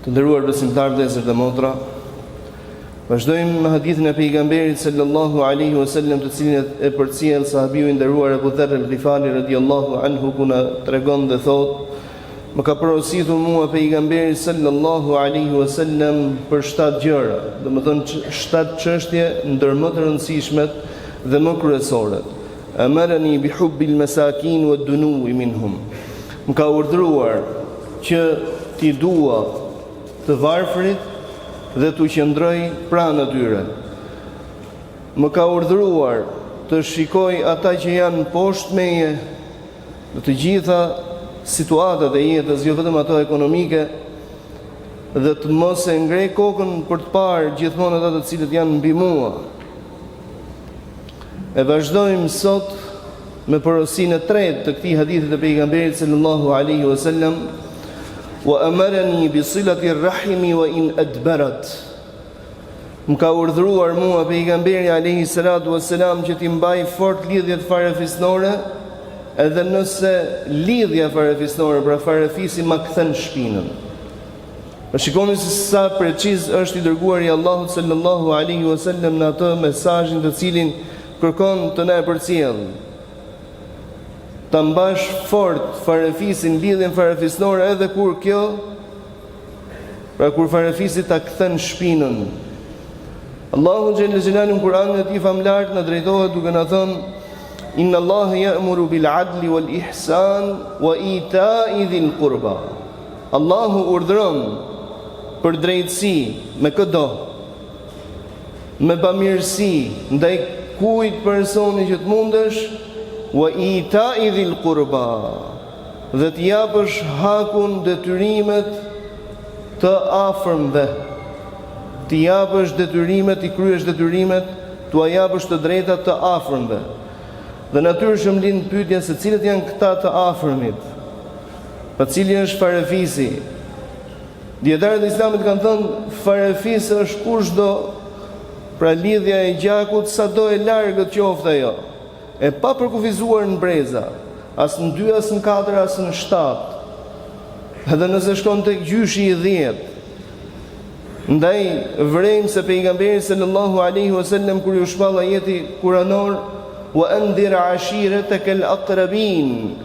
Të nderuar besimtarë vëllezër dhe motra, vazhdojmë me hadithin e pejgamberit sallallahu alaihi wasallam të cilin e përcjell sahabiu i nderuar Abu Dharr al-Ghifari radhiyallahu anhu ku na tregon dhe thotë Më ka porositur mua pejgamberi sallallahu alaihi wasallam për shtatë gjëra, domethënë shtatë çështje ndër më të rëndësishmet dhe më kryesoret. Amarani bi hubbil masakin wa dunuwi minhum. Më ka urdhëruar që t'i dua të varfrit dhe t'u qëndroj pranë atyre. Më ka urdhëruar të shikoj ata që janë poshtë meje në të gjitha situatat e jetës, jo vetëm ato ekonomike, dhe të mos e ngre kokën për të parë gjithmonë ata të cilët janë mbi mua. E vazhdojmë sot me porosinë e tretë të këtij hadithi të pejgamberit sallallahu alaihi wasallam wa amarani bi silati rahimi wa in adbarat Më ka urdhëruar mua pejgamberi alaihi salatu wasalam që t'i mbaj fort lidhjet farefisnore edhe nëse lidhja farefisnore pra farefisi ma kthen shpinën. Po shikoni se sa preciz është i dërguari i Allahut sallallahu alaihi wasallam në atë mesazhin të cilin kërkon të na e përcjellë. Ta mbash fort farefisin, lidhjen farefisnore edhe kur kjo pra kur farefisi ta kthen shpinën. Allahu xhelle xhelaluhu në Kur'anin e tij famëlartë na drejtohet duke na thënë Inna Allaha ya'muru bil 'adli wal ihsan wa ita'i dhil qurba. Allahu urdhëron për drejtësi me këdo, me bamirësi ndaj kujt personi që të mundesh, wa ita'i dhil qurba, dhe t'i japësh hakun detyrimet të afërmve, t'i japësh detyrimet, t'i kryesh detyrimet, t'ua japësh të drejtat të afërmve. Dhe natyrshëm lind pyetja se cilët janë këta të afërmit. Po cili është farefisi? Dijetarët e Islamit kanë thënë farefis është kushdo pra lidhja e gjakut sado e largët qoftë ajo, e papërkufizuar në breza, as në dy, as në katër, as në shtatë. Edhe nëse shkon tek gjyshi i dhjetë. Ndaj vërejmë se pejgamberi sallallahu alaihi wasallam kur iu shpall ajeti kuranor wa andhir ashirataka al-aqrabin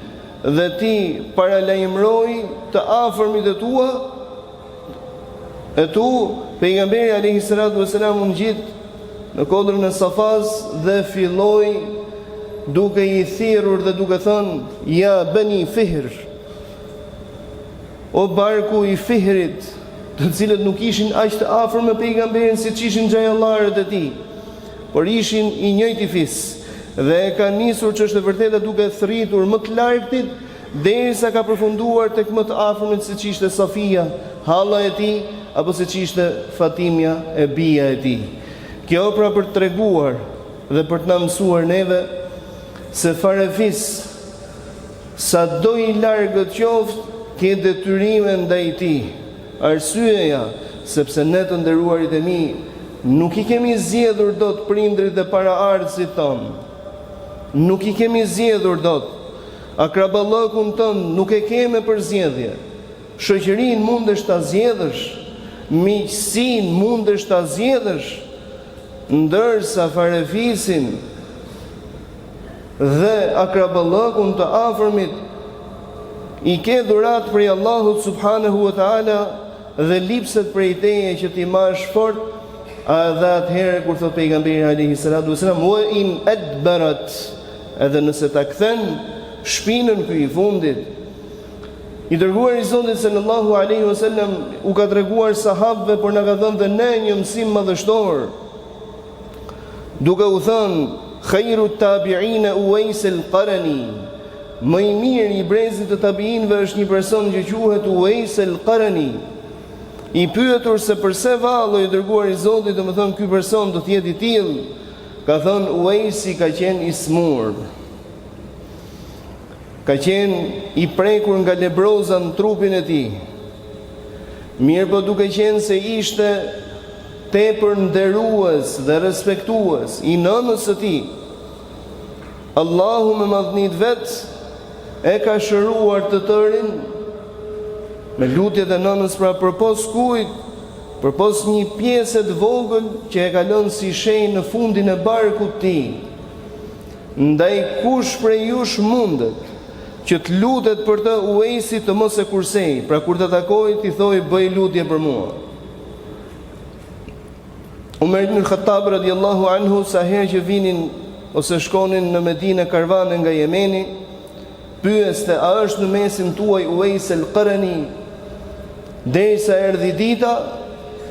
Dhe ti paralajmëroji të afërmit e tua, e tu, pejgamberi alejhi salatu vesselam u ngjit në kodrën e Safas dhe filloi duke i thirrur dhe duke thënë ja beni Fihr o barku i Fihrit të cilët nuk ishin aq të afër me pejgamberin siç ishin xhajallarët e tij por ishin i njëjti fis dhe e ka nisur ç'është e vërteta duke thërritur më të largtit derisa ka përfunduar tek më të afërmit siç ishte Safija, halla e tij, apo siç ishte Fatimja, e bija e tij. Kjo pra për të treguar dhe për të na mësuar neve se farefis sado i largët qoftë, ke detyrime ndaj tij. Arsyeja, sepse ne të nderuarit e mi, nuk i kemi zgjedhur dot prindërit dhe paraardhësit tonë. Nuk i kemi zgjedhur dot. Akraballëkun tënd nuk e ke me përzgjedhje. Shoqërinë mundesh ta zgjedhësh, miqësinë mundesh ta zgjedhësh, ndërsa farefisin dhe akraballëkun të afërmit i ke dhuratë prej Allahut subhanehu ve teala dhe lipset prej teje që t'i mbash fort edhe atëherë kur thotë pejgamberi alejhi salatu vesselam wa in adbarat edhe nëse ta kthen shpinën ky i fundit i dërguari i Zotit sallallahu alaihi wasallam u ka treguar sahabëve por na ka dhënë dhe ne një mësim madhështor Duke u thënë, Khairu tabi'ine Uwais al-Qarani, Më i miri i brezit të tabiinëve është një person që quhet Uwais al-Qarani. I pyetur se përse vallë o i dërguar i Zotit, domethënë ky person do të jetë i tillë, ka thënë Uwaisi ka qenë i smur. Ka qenë i prekur nga lebroza në trupin e tij. Mirëpo duke qenë se ishte tepër nderues dhe respektues i nënës së tij, Allahu me madhni të vet e ka shëruar të tërin. Me lutjet e nënës pra përpos kujt, përpos një pjese të vogël që e ka lënë si shenjë në fundin e barkut të tij. Ndaj kush prej jush mundet që të lutet për të Uejsi të mos e kursejë, pra kur ta takojë t'i thojë bëj lutje për mua. Umer ibn Khattab radiallahu anhu sa herë që vinin ose shkonin në Medinë karvane nga Jemeni, pyeste a është në mesin tuaj Uejs el Qarani, derisa erdhi dita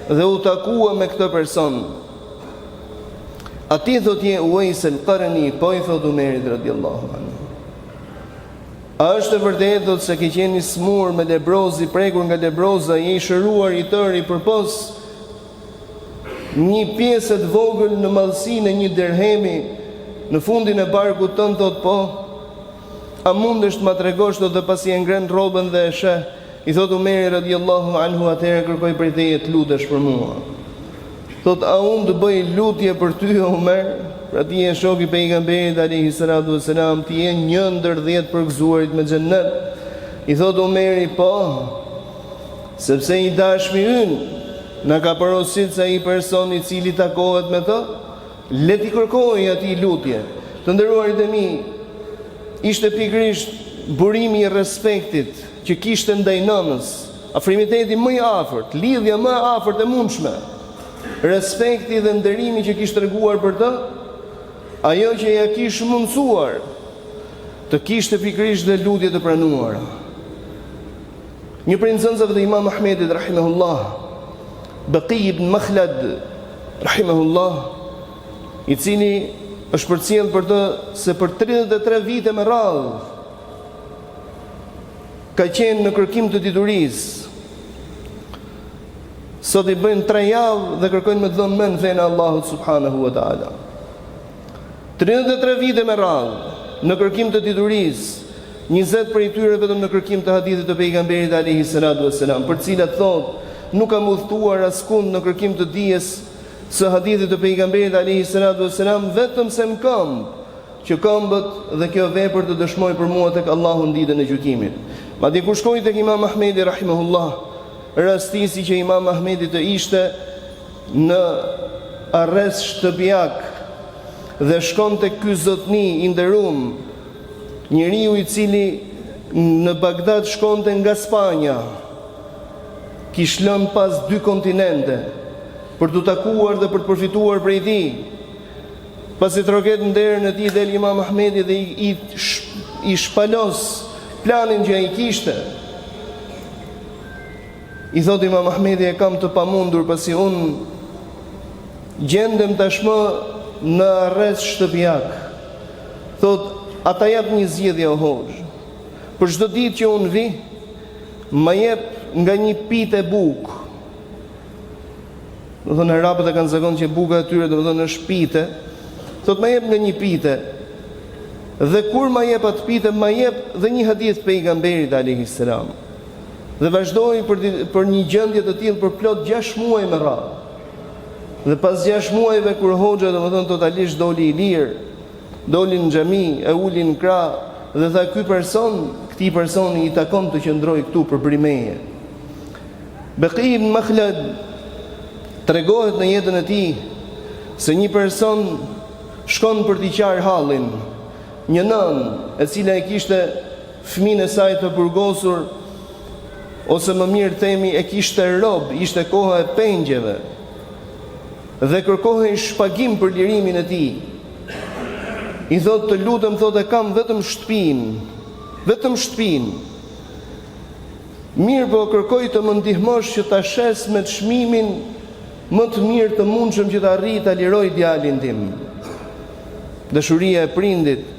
dhe u takua me këtë person. A ti thotë je Uejs el Qarani, po i thotë Umerit radiallahu anhu. A është e vërtetë thotë se ke qenë i smur me lebrozë, i prekur nga lebroza, je i shëruar i tëri përpos një pjese të vogël në madhësinë e një derhemi në fundin e barkut tënd thotë po. A mundesh të ma tregosh thotë dhe pasi e ngren rrobën dhe e sheh, i thotë Umeri radiallahu anhu atëherë kërkoj prej teje të lutesh për mua. Thotë a unë të bëj lutje për ty o Umer? Pra ti je shok i pejgamberit alejhi salatu vesselam, ti je një ndër 10 përgëzuarit me xhennet. I thotë Umeri po, sepse i dashmi ynë na ka porosit se ai person i cili takohet me të, Le t'i kërkojë atij lutje. Të nderuarit e mi, ishte pikërisht burimi i respektit që kishte ndaj nënës, afrimiteti më i afërt, lidhja më e afërt e mundshme, respekti dhe nderimi që kish treguar për të, ajo që ia kish mundësuar të kishte pikërisht dhe lutje të pranuara. Një prej nxënësve të Imam Ahmedit rahimahullah, Baqi ibn Makhlad rahimahullah, i cili është përcjellë për të se për 33 vite me radhë ka qenë në kërkim të diturisë. Sot i bëjnë tre javë dhe kërkojnë me të dhënë mend fenë e Allahut subhanahu wa taala. 33 vite me radhë në kërkim të diturisë, 20 prej tyre vetëm në kërkim të hadithit të pejgamberit alejhi salatu vesselam, për të cilat thotë, nuk kam udhëtuar askund në kërkim të dijes së hadithit të pejgamberit alejhi salatu vesselam vetëm se në këmbë, që këmbët dhe kjo vepër të dëshmojë për mua tek Allahu në ditën e gjykimit. Madje kur shkoi tek Imam Ahmedi rahimahullah, rastisi që Imam Ahmedi të ishte në arrest shtëpiak dhe shkon tek ky zotni i nderum, njeriu i cili në Bagdad shkonte nga Spanja, kish lënë pas dy kontinente për t'u takuar dhe për të përfituar prej tij. Pasi troket në derën e tij del Imam Ahmedi dhe i, i, i shpalos planin që ai kishte. I thotë Imam Ahmedi e kam të pamundur pasi unë gjendem tashmë në arrest shtëpiak. Thotë, a ta jap një zgjidhje o hoxhë. Për çdo ditë që unë vi, më jep nga një pite bukë. Domethënë arabët e kanë zakon që buka e tyre domethënë është pite. Thotë më jep nga një pite. Dhe kur ma jep atë pite, ma jep dhe një hadith të pejgamberit alejhi selam. Dhe vazhdoi për, për një gjendje të tillë për plot 6 muaj me radhë. Dhe pas 6 muajve kur hoxha domethënë totalisht doli i lirë, doli në xhami, e uli në krah dhe tha ky person, këtij personi i takon të qëndrojë këtu përbri meje. Beqi ibn Makhlad tregohet në jetën e tij se një person shkon për t'i qarë hallin, një nënë e cila e kishte Fëmijën e saj të burgosur, ose më mirë themi e kishte rob, ishte koha e pengjeve dhe kërkohej shpagim për lirimin e tij. I thotë të lutem thotë e kam vetëm shtëpinë, vetëm shtëpinë. Mirëpo kërkoj të më ndihmosh që ta shes me çmimin më të mirë të mundshëm që të arrij ta liroj djalin tim. Dashuria e prindit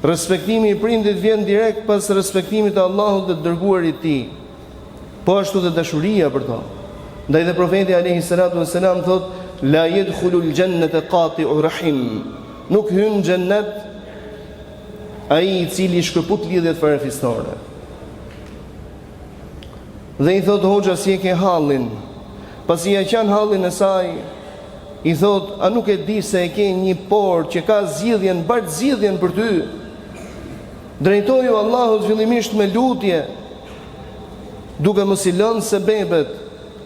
Respektimi i prindit vjen direkt pas respektimit të Allahut dhe të Dërguarit të Tij. Po ashtu dhe dashuria për to. Ndaj dhe profeti alejhi salatu vesselam thotë la yadkhulul jannata qati'u rahim. Nuk hyn në xhennet ai i cili shkëput lidhjet farefisnore. Dhe i thotë hoxha si e ke hallin. Pasi ia qan hallin e saj, i thotë a nuk e di se e ke një portë që ka zgjidhjen, bart zgjidhjen për ty. Drejtoju Allahut fillimisht me lutje. duke mos i lënë sebebet,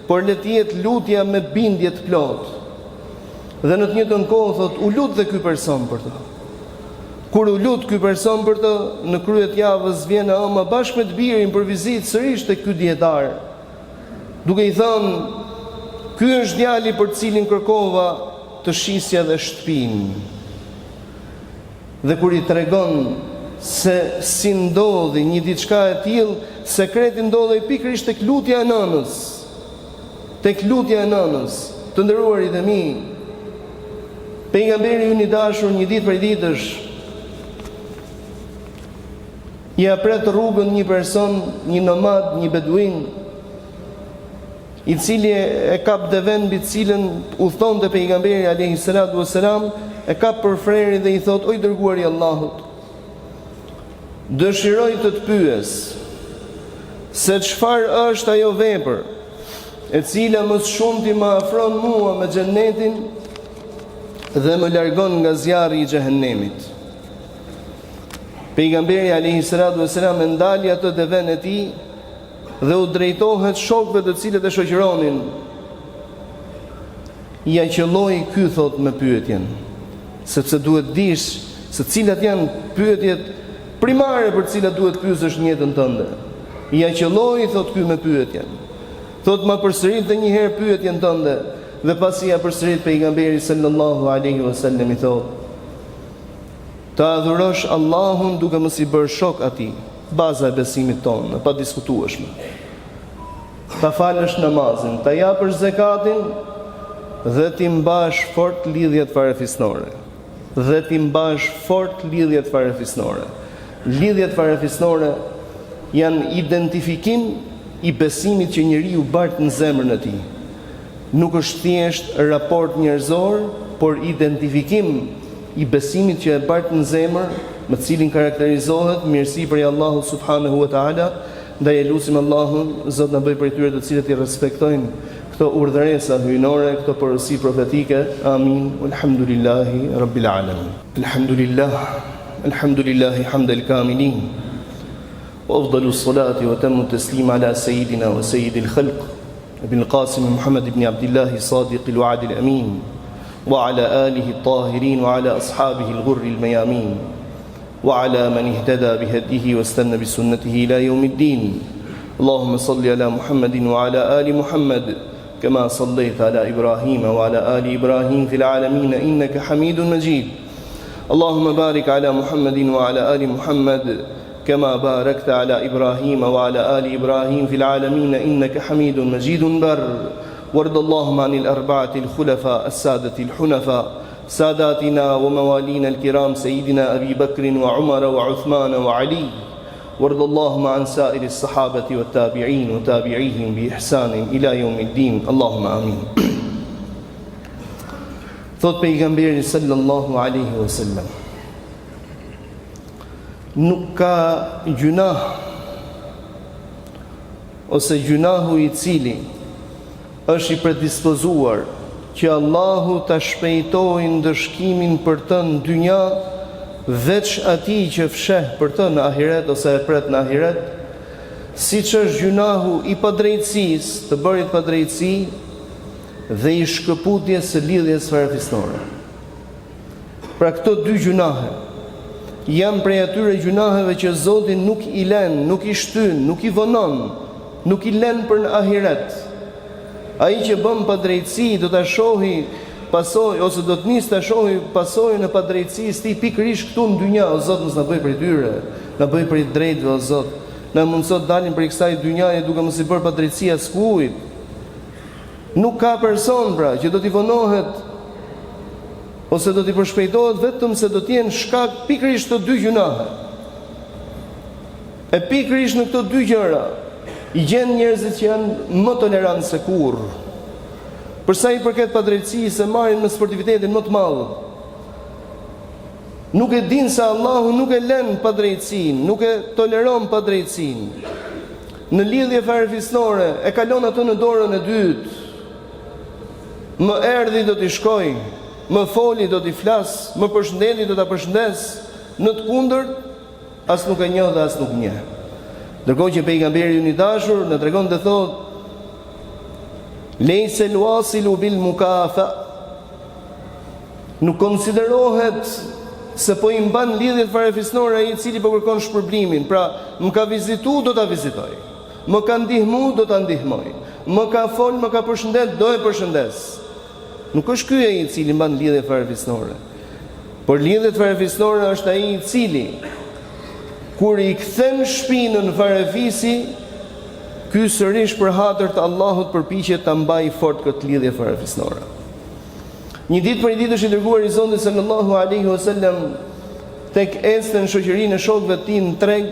por le të jetë lutja me bindje të plotë. Dhe në të njëjtën kohë thotë, u lut dhe ky person për të. Kur u lut ky person për të, në krye të javës vjen e ëma bashkë me të birin për vizitë sërish te ky dijetar, duke i thënë, ky është djali për të cilin kërkova të shisja dhe shtëpinë. Dhe kur i tregon se si ndodhi një diçka e tillë, sekreti ndodhej pikërisht tek lutja e nënës. Tek lutja e nënës, të nderuarit e mi, Pejgamberi ynë i dashur një ditë prej ditësh ia pret rrugën një person, një nomad, një beduin, i cili e kap devenë mbi të cilën udhëtonte pejgamberi alayhi salatu wassalam, e kap për freri dhe i thotë: "O i dërguari i Allahut, dëshiroj të të pyes se çfarë është ajo vepër e cila më së shumti më afron mua me xhennetin dhe më largon nga zjarri i xhehenemit." Pejgamberi alayhi salatu wassalam e ndali atë devenë e tij dhe u drejtohet shokëve të cilët e shoqëronin. Ia qëlloi ky thotë me pyetjen, sepse duhet dish se cilat janë pyetjet primare për të cilat duhet të pyesësh në jetën tënde. Ia qëlloi thotë ky me pyetjen. Thotë ma përsërit dhe një herë pyetjen tënde dhe pasi ia përsërit pejgamberi sallallahu alaihi wasallam i thotë Të adhurosh Allahun duke mos i bërë shok Atij, baza e besimit tonë, e padiskutueshme. Ta falësh namazin, ta japësh zekatin dhe t'i mbash fort lidhjet farefisnore. Dhe t'i mbash fort lidhjet farefisnore. Lidhjet farefisnore janë identifikim i besimit që njeriu bart në zemrën e tij. Nuk është thjesht raport njerëzor, por identifikim i besimit që e bart në zemër, me të cilin karakterizohet mirësi prej Allahut subhanehu ve teala, ndaj e lusim Allahun, Zot na bëj prej tyre të cilët i respektojnë këto urdhëresa hyjnore, këto porosi profetike. Amin. Walhamdulillahi rabbil alamin. Elhamdulillah, elhamdulillahi hamdel kamilin. Wa afdalu salati wa atammu taslim ala sayyidina wa sayyidil khalq. Ebil Qasim Muhammed ibn Abdillahi Sadiqil Wa'dil Amin wa ala alihi at-tahirin wa ala ashabihi al-ghurri al-mayamin wa ala man ihtada bi hadihi wa istanna bi sunnatihi ila yawmiddin. Allahumma salli ala Muhammedin wa ala ali Muhammed kama sallaita ala Ibrahim wa ala ali Ibrahim fil alamin innaka Hamidun Majid. Allahumma barik ala Muhammedin wa ala ali Muhammed كما باركت على إبراهيم وعلى آل إبراهيم في العالمين إنك حميد مجيد بر وارض اللهم عن الأربعة الخلفاء السادة الحنفاء ساداتنا وموالينا الكرام سيدنا أبي بكر وعمر وعثمان وعلي وارض اللهم عن سائر الصحابة والتابعين وتابعيهم بإحسان إلى يوم الدين اللهم آمين Thotë pejgamberi sallallahu alaihi wasallam Nuk ka gjynah ose gjynahu i cili është i predispozuar që Allahu ta shpejtojë ndëshkimin për të në dynja veç atij që fsheh për të në ahiret ose e pret në ahiret, siç është gjynahu i padrejtësisë, të bërit padrejtësi dhe i shkëputjes së lidhjes farefisnore. Pra këto dy gjynahe janë prej atyre gjynaheve që Zoti nuk i len, nuk i shtyn, nuk i vonon, nuk i len për në ahiret. Ai që bën padrejtësi do ta shohi pasojë ose do të nisë ta shohi pasojën e padrejtësisë tij pikërisht këtu në dynja, o Zot mos na bëj prej tyre, na bëj prej të drejtëve o Zot. Na mundëso të dalim prej kësaj dynjaje duke mos i bërë padrejtësi askujt. Nuk ka person pra që do t'i vonohet ose do t'i përshpejtohet vetëm se do të jenë shkak pikërisht këto dy gjynahe. E pikërisht në këto dy gjëra i gjen njerëzit që janë më tolerantë se kurrë. Për sa i përket padrejtësisë, e marrin me sportivitetin më të madh. Nuk e dinë se Allahu nuk e len padrejtësinë, nuk e toleron padrejtësinë. Në lidhje farefisnore e kalon atë në dorën e dytë. Më erdhi do t'i shkoj, më foli do t'i flas, më përshëndeti do ta përshëndes, në të kundërt as nuk e njoh dhe as nuk njeh. Ndërkohë që pejgamberi ynë i dashur na tregon dhe thotë Lejse el-wasilu bil mukafa Nuk konsiderohet se po i mban lidhjet farefisnore ai i cili po kërkon shpërblimin. Pra, më ka vizitu, do ta vizitoj. Më ka ndihmu, do ta ndihmoj. Më ka fol, më ka përshëndet, do e përshëndes. Nuk është ky ai i cili mban lidhje farefisnore. Por lidhjet farefisnore është ai i cili kur i kthen shpinën farefisi, ky sërish për hatër të Allahut përpiqet ta mbajë fort këtë lidhje farefisnore. Një ditë prej ditësh i dërguari i Zotit sallallahu alaihi wasallam tek ecte në shoqërinë e shokëve të tij në treg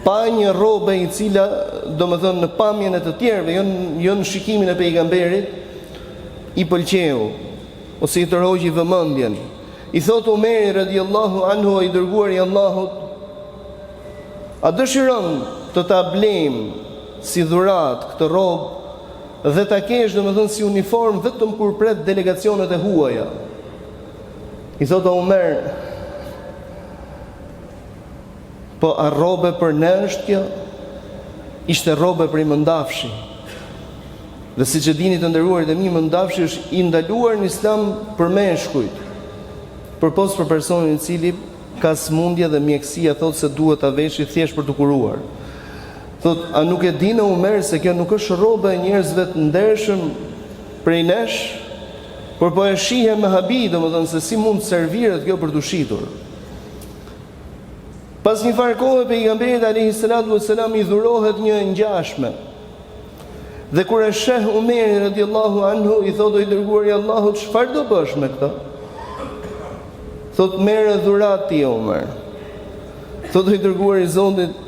pa një rrobe e cila, domethënë në pamjen e të tjerëve, jo jo në shikimin e pejgamberit, i pëlqeu ose i tërhoqi vëmendjen. I thotë Umeri radiallahu anhu i dërguari i Allahut, a dëshiron të ta blejmë si dhuratë këtë rrobë Dhe ta kesh domethënë si uniformë vetëm kur pret delegacionet e huaja. I thotë Umer, po a rrobe për ne është kjo? Ishte rrobe prej mëndafshi. Dhe siç e dini të nderuarit e mi, mëndafshi është i ndaluar në islam për meshkujt. Përpos për personin i cili ka sëmundje dhe mjekësia thotë se duhet ta veshi thjesht për t'u kuruar. Thotë, a nuk e din o Umer se kjo nuk është rroba e njerëzve të ndershëm prej nesh? Por po e shihja me habi, domethënë se si mund të serviret kjo për t'u shitur. Pas një farë kohe pejgamberit alayhi salatu vesselam i dhurohet një e ngjashme. Dhe kur e sheh Umeri radiallahu anhu i thotë o i dërguari i Allahut çfarë do bësh me këtë? Thotë merre dhuratë ti o Umer. Thotë o i dërguari i Zotit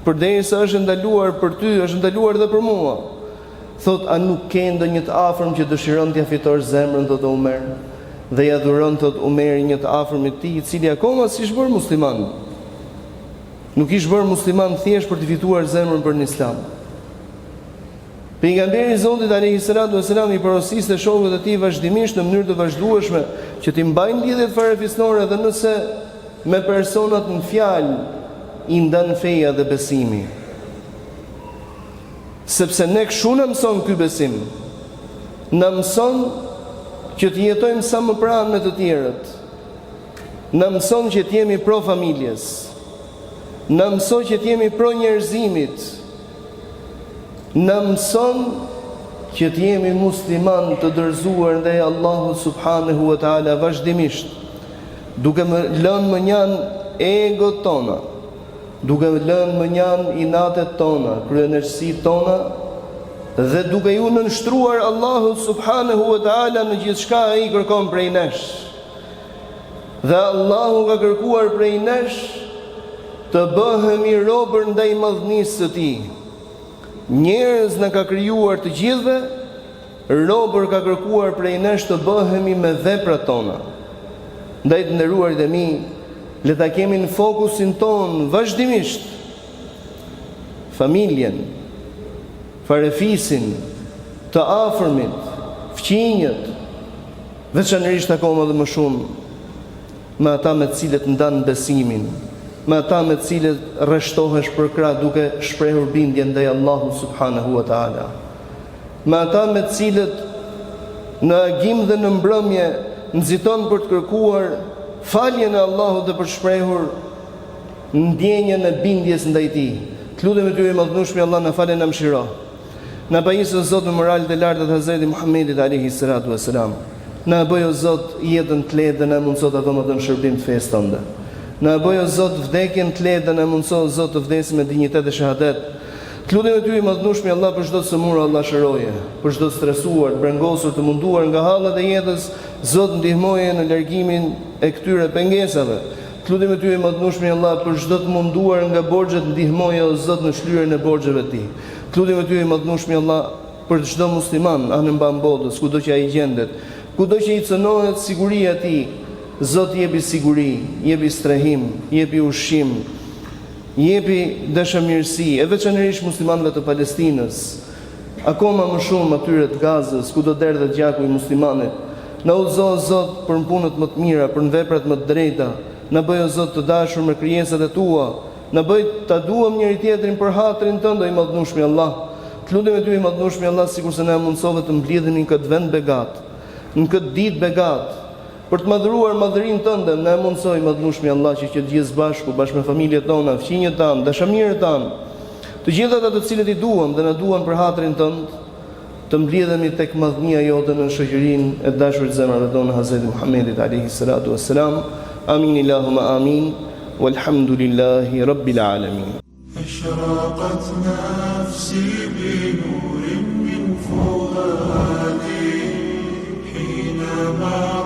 Përderisa është e ndaluar për ty, është ndaluar dhe për mua. Thotë, a nuk ke ndonjë të afërm që dëshiron t'ia fitosh zemrën, thotë Umer. Dhe ia dhuron, thotë Umeri, një të afërmi të tij, i cili akoma s'ish bërë musliman. Nuk ish bërë musliman thjesht për t'i fituar zemrën për në islam. Pejgamberi i Zotit alejhi salatu vesselam i porosiste shokët e tij vazhdimisht në mënyrë të vazhdueshme që t'i mbajnë lidhjet farefisnore edhe nëse me personat në fjalë i ndan feja dhe besimi. Sepse ne kështu na mëson ky besim. Na mëson që të jetojmë sa më pranë me të tjerët. Na mëson që të jemi pro familjes. Na mëson që të jemi pro njerëzimit. Na mëson që të jemi muslimanë të dorëzuar ndaj Allahut subhanehu ve teala vazhdimisht, duke lënë mënjanë egot tona, duke lënë mënjanë inatet tona, kryeneçësitë tona dhe duke iu nënshtruar Allahut subhanehu ve teala në gjithçka ai kërkon prej nesh. Dhe Allahu ka kërkuar prej nesh të bëhemi robër ndaj madhnisë së Tij. Njerëz na ka krijuar të gjithëve, robër ka kërkuar prej nesh të bëhemi me veprat tona. Ndaj të nderuarit e mi, le ta kemi në fokusin tonë vazhdimisht familjen, farefisin, të afërmit, fqinjët, Veçanërisht akoma dhe më shumë me ata me të cilët ndan besimin, me ata me të cilët rreshtohesh përkrah duke shprehur bindjen ndaj Allahut subhanehu ve teala, me ata me të cilët në agim dhe në mbrëmje nxiton për të kërkuar faljen e Allahut dhe për të shprehur ndjenjën e bindjes ndaj Tij. Të lutemi Ty o i Madhnushmi Allah na fal e na mëshiro. Na pajis o Zot me moralet e larta të Hazreti Muhammedit alejhi salatu ue selam. Na e bëj o Zot jetën të lehtë dhe na e mundëso ta vëmë atë në shërbim të fesë tënde. Na e bëj o Zot vdekjen të lehtë dhe na e mundëso o Zot të vdesim me dinjitet e shahadet. Të lutemi Ty i Madhnushmi Allah për çdo të sëmurë Allah shëroje, për çdo të stresuar, të brengosur, të munduar nga hallet e jetës, Zot ndihmoje në largimin e këtyre pengesave. Të lutemi Ty i Madhnushmi Allah për çdo të munduar nga borxhet ndihmoje o Zot në shlyerjen e borxheve të tij. Të lutemi Ty i Madhnushmi Allah për çdo musliman anembanë botës kudo që ai gjendet, kudo që i cënohet siguria e tij, Zot jepi siguri, jepi strehim, jepi ushqim, jepi dashamirësi, e veçanërisht muslimanëve të Palestinës, akoma më shumë atyre të Gazës, kudo derdhet gjaku i muslimanit. Na udhëzo o Zot për në punët më të mira, për në veprat më të drejta, na bëj o Zot të dashur me krijesat e Tua. Na bëj ta duam njëri-tjetrin për hatrin Tënd, o i Madhnushmi Allah. Të lutemi Ty, i Madhnushmi Allah, sikurse na e mundësove të mblidhemi në këtë vend begat, në këtë ditë begat, për të madhëruar madhërinë Tënde, na e mundëso, i Madhnushmi Allah, që që të gjithë së bashku, bashkë me familjet tona, fqinjët tanë, dashamirët tanë, të gjithë ata të cilët i duam dhe na duan për hatrin Tënd, Të mblidhemi tek madhnia jote nën shoqërinë e të dashurit të zemrave tona Hazreti Muhammedit alejhi salatu ves selam. Amin Illahumma amin. Walhamdulillahi Rabbil Alamin. أشرقت نفسي بنور من فؤادي حينما.